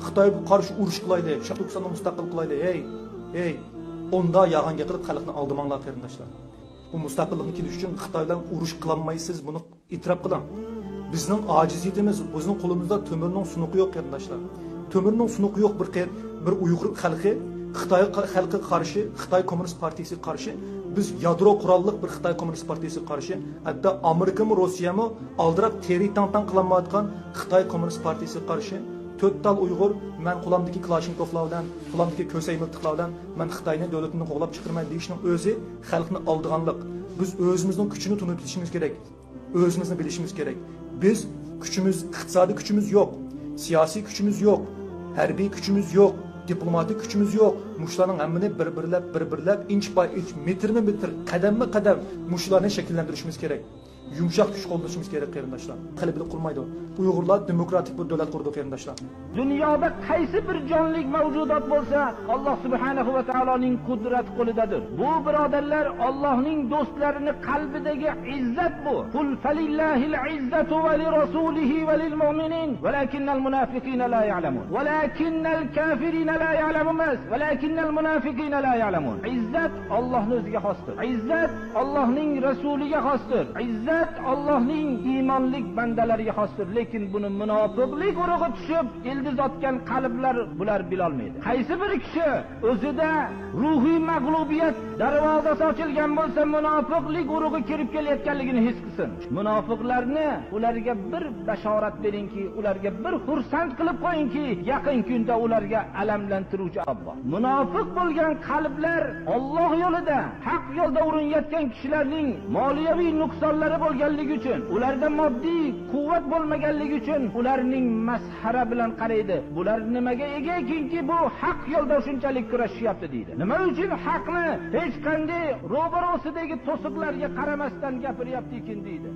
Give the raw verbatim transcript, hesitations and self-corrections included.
خىتايغا قارشى ئۇرۇش قىلايلى، شەرقىي تۈركىستاننى مۇستەقىل قىلايلى، ھەي، ھەي. ئۇنداق يالغان گەپ قىلىپ خەلقنى ئالدىماڭلار، قېرىنداشلار. بۇ مۇستەقىللىقنى كېلىش ئۈچۈن خىتاي بىلەن ئۇرۇش قىلالمايسىز، بۇنى ئېتىراپ قىلىڭ. بىزنىڭ ئاجىزىيىتىمىز، بىزنىڭ قولىمىزدا تۆمۈرنىڭ سۇنۇقى يوق، قېرىنداشلار. تۆمۈرنىڭ سۇنۇقى يوق بىر قېر-، بىر ئۇيغۇر خەلقى خىتاي خەلقىگە قارشى، خىتاي كوممۇنىست پارتىيىسىگە قارشى، بىز يادرو قوراللىق بىر خىتاي كوممۇنىست پارتىيىسىگە قارشى، ھەتتا ئامېرىكىمۇ، روسىيەمۇ ئالدىراپ تېرىك تاڭ-تاڭ قىلالمايۋاتقان خىتاي كوممۇنىست پارتىيىسىگە قارشى، تۆت تال ئۇيغۇر، مەن قولۇمدىكى كلاشنكوفلار بىلەن، قولۇمدىكى كۆسەي مىلتىقلار بىلەن مەن خىتاينى، دۆلىتىمنى قوغلاپ چىقىرىمەن دېيىشنىڭ ئۆزى خەلقنى ئالدىغانلىق. بىز ئۆزىمىزنىڭ كۈچىنى تونۇپ يېتىشىمىز كېرەك. ئۆزىمىزنى بىلىشىمىز كېرەك. بىز كۈچىمىز، ئىقتىسادىي كۈچىمىز يوق، سىياسىي كۈچىمىز يوق، ھەربىي كۈچىمىز يوق، دىپلوماتىك كۈچىمىز يوق. مۇشۇلارنىڭ ھەممىنى بىر-بىرلەپ، بىر-بىرلەپ، ئىنچ پاي ئىنچ، مېتىرمۇ مېتىر، قەدەممۇ قەدەم مۇشۇلارنى شەكىللەندۈرۈشىمىز كېرەك. يۇمشاق كۈچ قوللىنىشىمىز كېرەك، قېرىنداشلار. قىلىپ بىلىپ قۇرمايدۇ. ئۇيغۇرلار دېموكراتىك بىر دۆلەت قۇردى، قېرىنداشلار. دۇنيادا قايسى بىر جانلىق مەۋجۇدات بولسا، ئاللاھ سۇبھانەھۇ ۋە تائالانىڭ قۇدرەت قولىدادۇر. بۇ، بۇرادەرلەر، ئاللاھنىڭ دوستلىرىنى قەلبىدىكى ئىززەت بۇ. قۇل فەلىللاھىل ئىززەتۇ ۋە لىرەسۇلىھى ۋە لىلمۇئمىنىن ۋەلەكىننەل مۇنافىقىنە لا يەئلەمۇن. ۋەلەكىننەل كافىرىنە لا يەئلەمۇن ئەمەس، ۋەلەكىننەل مۇنافىقىنە لا يەئلەمۇن. ئىززەت ئاللاھنىڭ ئۆزىگە خاستۇر. ئىززەت ئاللاھنىڭ رەسۇلىگە خاستۇر. ئىززەت ئاللاھنىڭ ئىمانلىق بەندىلەرگە خاستۇر. لېكىن بۇنى مۇناپىقلىق ئۇرۇقى چۈشۈپ، ئىلدىز ئاتقان قەلبلەر بۇلار بىلالمايدۇ. قايسى بىر كىشى ئۆزىدە روھىي مەغلۇبىيەت دەرۋازىسى ئاچىلغان بولسا، مۇناپىقلىق ئۇرۇقى كىرىپ كېلىۋاتقانلىقىنى ھېس قىلسۇن. مۇناپىقلارنى، ئۇلارغا بىر بەشارەت بېرىڭكى، ئۇلارغا بىر خۇرسەن قىلىپ قويۇڭكى، يېقىن كۈندە ئۇلارغا ئەلەملەندۈرۈۋچى ئاللاھ. مۇناپىق بولغان قەلبلەر ئاللاھ يولىدا، ھەق يولدا ئۇرۇنۇۋاتقان كىشىلەرنىڭ مالىيەۋى نۇقسانلىرى بولغانلىقى ئۈچۈن، ئۇلاردا ماددىي قۇۋۋەت بولمىغانلىقى ئۈچۈن، ئۇلارنىڭ مەسخىرە بىلەن قارايدۇ. بۇلار نېمىگە ئىگە ئىكەنكى، بۇ ھەق يولدا شۇنچىلىك كۈرەشيەتتى دەيدۇ. نېمە ئۈچۈن ھەقنى ھېچقانداق روبىرۇسىدىكى توسۇقلارغا قارىماستىن گەپىرىيەتتى ئىكەن دەيدۇ.